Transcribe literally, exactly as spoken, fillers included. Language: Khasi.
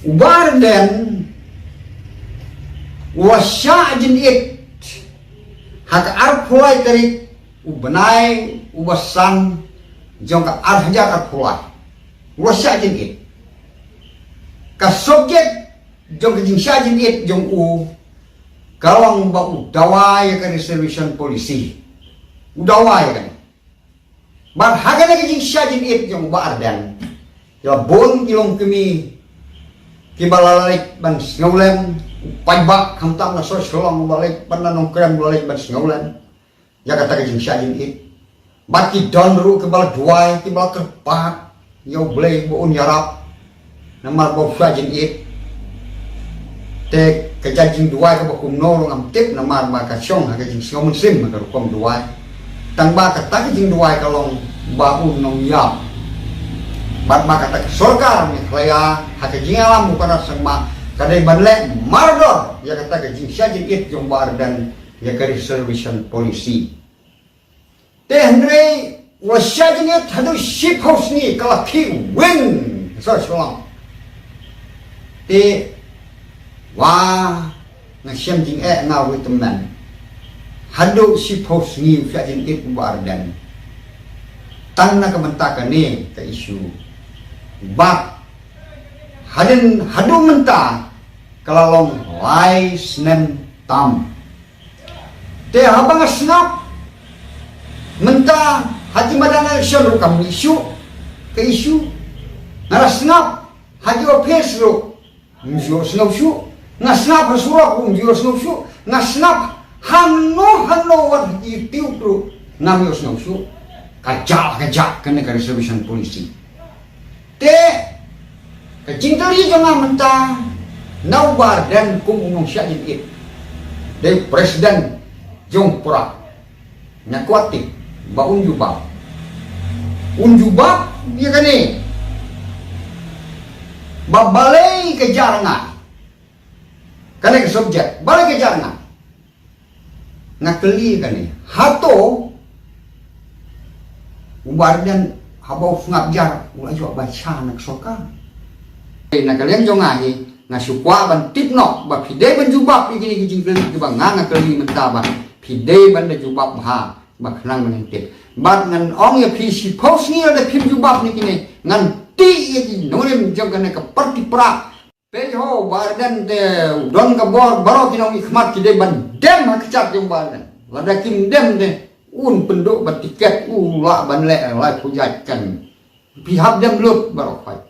U Bah Ardent u la shah jingit ha ka arphew lai tarik u bnai u ba san jong ka ar hajar arphew lai. U la shah jingit. Ka subject jong ka jingshah jingit jong u ka long ba u dawa ïa ka reservation policy. U dawa ïa kane. Bad ha kane ka jingshah jingit jong u Bah Ardent, ïa bun ki longkmie kiba la leit ban sngewlem, u paidbah khamtam na sor Shillong ba leit ban na Nongkrem ba leit ban sngewlem ïa kata ka jingshah jingit. Bad ki don ruh kiba la duwai, kiba la kyrpad ïa U Blei ba un ïarap namar ba u shah jingit. Te ka jingduwai kaba kumno ruh ngam tip namar ba ka shong ha ka jingsngew mynsiem ha ka rukom duwai. Tang ba kata ka jingduwai ka long ba un nongïap. Bad ba kata ka sorkar Meghalaya ha ka jingïalam u Conrad Sangma ka dei ban leh mardor ïa kata ka jingshah jingit jong u Bah Ardent ïa ka reservation policy. Te hynrei u la shah jingit haduh shiphew sngi ka la khih wing ha sor Shillong. Te wa nga shem jingeh nga wei tymmen. Haduh shiphew sngi u shah jingit u Bah Ardent. Tang na ka bynta kane ka issue. Bad hadien haduh mynta ka la long lai snem tam. Te haba nga sngap mynta ha ki madan election ruh kam mih shuh ka issue. Nga la sngap ha ki office ruh ym ju ïohsngew shuh. Nga sngap ha surok ruh ym ju ïohsngew shuh. Nga sngap hano hano wat ha ki YouTube ruh ngam ïohsngew shuh. Ka jah ka jah kane ka reservation policy. Te ka jingkylli jong nga mynta na u Bah Ardent kum u nongshah jingit, dei president jong pura, nga kwah tip ba un jubab. Un jubab ïa kane. Ba balei ka jar nga. Kane ka subject, balei ka jar nga. Nga kylli kane. Hato u Bah Ardent haba u sngap jar u la ïoh ba sha na ka sorkar. Na ka liang jong nga hi nga shu kwah ban tip noh ba phi dei ban jubab ïa kine ki jingkylli kiba nga nga kylli mynta ba phi dei ban da jubab bha ba khnang ban tip. Bad ngan ong ïa phi shiphew sngi lada phim jubab ïa kine ngan tih ïa ki nongrim jong kane ka party pra. Peit ho, Bah Ardent te u don ka bor baroh ki nongmihkhmat ki dei ban dem ha ka kjat jong Bah Ardent. Lada kim dem te un pynduh ba tiket u lah ban leh laiphew jait kan. Phi hap dem lut baroh khoit.